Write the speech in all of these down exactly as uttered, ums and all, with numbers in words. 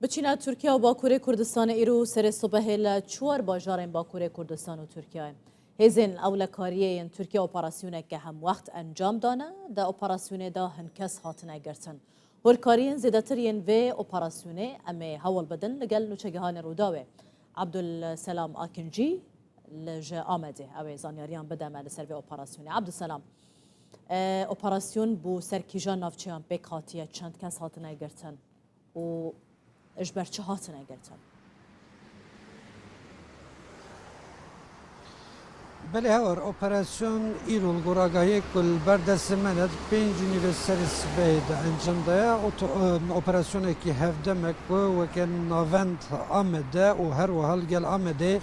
Biçîne Tirkiye û Bakurê Kurdistanê. Îro serê sibehê li çar bajarên Bakurê Kurdistan û Tirkiyeyê hêzên ewlekariyê yên Tirkiye operasyoneke hemwext encam dane. Di operasyonê de hin kes hatine girtin. Hûrkariyên zêdetir yên vê operasyonê em ê hewl bidin li gel nûçegihanê Rûdawê. Abdul Selam Akincî li ji Amedê ew ê zanyariyan bide me li ser vê operasyonê. Abdul Selam, e, operasyon bo ser kîjan navçeyan pêk hatiye, çend kes hatine girtin û ji ber çi hatine girtin? Belê Hewar, operasyon îro li gor agahiyê ku li ber destê me ne, di pênc û nîvê serê sibehê de encam daye. Oto-, e, operasyonekî hevdem e ku weke navend Amedê û her wiha li gel Amedê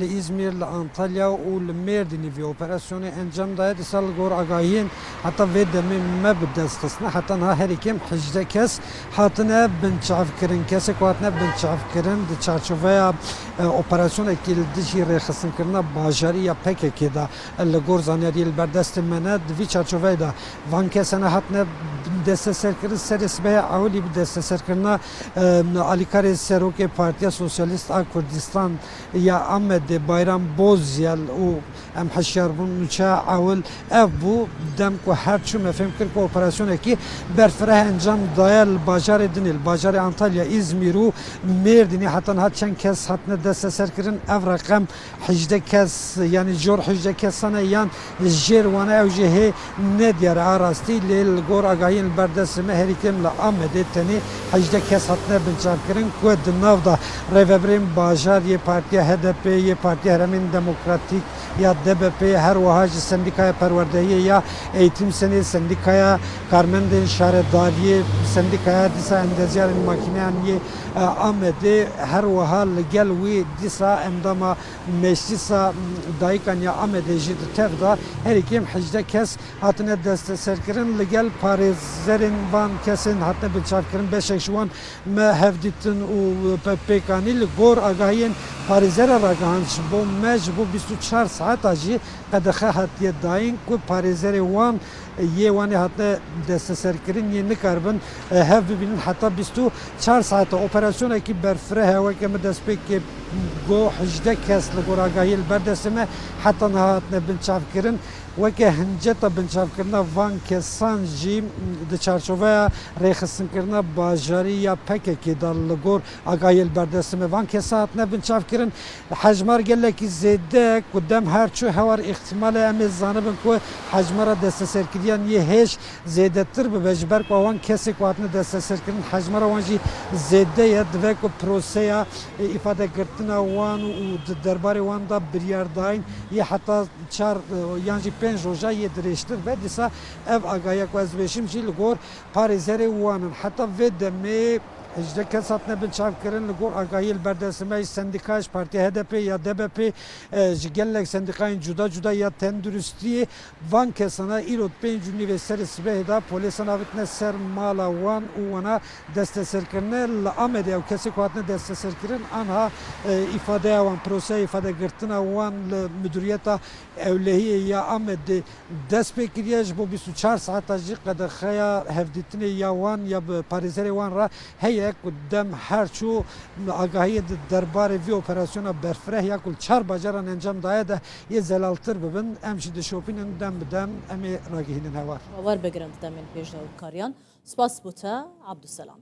li Îzmîr, li Antalya û li Mêrdînî vî operasyonê encam daye. Dîsa li gor agahiyên heta vê demê me bi dest xistine, heta niha herî kêm hejdeh kes hatine binçavkirin. Kesê ku hatine binçavkirin di çarçoveya, e, operasyonekî li dijî rêxistinkirina bajarî ya P K K de, e, li gor zanyariyê li ber destê me ne. Di vî çarçoveyê de van kesane hatine desteserkirin. Serê sibehê ewilî bi desteserkirina, e, alîkarê serokê Partiya Sosyalîst a Kurdistan ya Amedê Bayram Bozyel û em hişyar bûn nûçeya ewil ev bû. Dem ku her çû me fêm kir ku operasyonekî berfireh encam daye li bajarê dinê, li bajarê Antalya, Îzmîr û Mêrdînê heta niha çend kes hatine desteserkirin. Ev reqem hejdeh kes, yanî jor hejdeh kesan e yan jêr wan e, ew jî hê nediyar e. A rastî lê li gor agahiyên li ber destê me herî kêm li Amedê tenê hejdeh kes hatine binçavkirin ku di nav de rêvebirên bajar yê Partiya H D P, yê Partiya Herêmên Demokratîk ya D B P, her wiha jî Sendîkaya Perwerdehiyê ya Eğitim Senê, Sendîkaya Karmendên Şaredariyê, Sendîkaya dîsa Endezyarên Makîneyan yê, e, Amedê, her wiha li gel wî dîsa endama Meclisa Dayikan ya Amedê jî di tev de herî kêm hejdeh kes hatine desteserkirin. Li gel parêzerên van kesên hatine binçavkirin, beşek ji wan me hevdîtin û pe-, pêk anî. Li gor agahiyên parêzera ragihand, ji bo me, ji bo bîst û çar saeta jî qedexe hatiye dayîn ku parêzerê wan, yê Wanê hatine desteserkirin, yê nikaribin, e, hev bibînin heta bîst û çar saeta. Operasyonekî berfireh e, weke min destpêkê got, hejdeh kes li gor agahiyê li ber destê me heta niha hatine binçavkirin. Weke hinceta binçavkirina van kesan jî di çarçoveya rêxistinkirina bajarî ya P K K de li gor agahiyê li ber destê me van kesan hatine binçavkirin. Hejmar gelekî zêde ku dem her çû Hewar, îxtîmal e em ê zanibin ku hejmara desteserkiriyan yê hêj zêdetir bibe, ji ber ku wan kesê ku hatine desteserkirin hejmara wan jî zêde ye. Divê ku proseya, e, îfadegirtina wan û di derbarê wan de biryardayîn yê heta çar, e, yan jî pênc roja yê dirêjtir be. Dîsa ev agahiya ku ez dibêjim jî li gor parêzerê wan in. Heta vê demê hejdeh kes hatine binçavkirin. Li gor agahiyê li ber destê me ji sendîka, ji Partiya H D P ya D B P, e, ji gelek sendîkayên cuda cuda ya tenduristiyê, van kesana îro di pênc û nîvê serê sibehê de polîsan avitine ser mala wan û wana desteserkirine. Li Amedê ew kesê ku hatine desteserkirin anha, e, îfadeya wan, proseya îfadegirtina wan li Midûriyeta Ewlehiyê ya Amedê dest pê kiriye. Ji bo bîst û çar saeta jî qedexeya hevdîtinê ya wan ya bi parêzerê wan re heye ku dem her çû agahiyê di derbarê vî operasyona berfireh ya ku li çar bajaran encam daye de yê zelaltir bibin. Em jî dişopînin, dem bi dem em ê ragihînin Hewar. Wer bigirin di demên pêş de hûrkariyan. Spas bo te, Abdulselam.